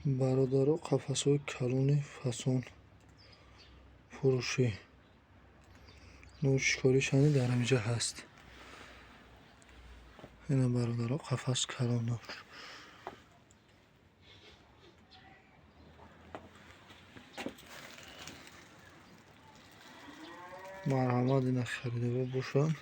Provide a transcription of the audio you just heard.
Бародаро, қафасҳои калони фасон фурӯшӣ, нӯшикоришани дар ҳаминҷа ҳаст. Ина, бародаро, қафас калон. Марҳамат, ина харидаво бошанд.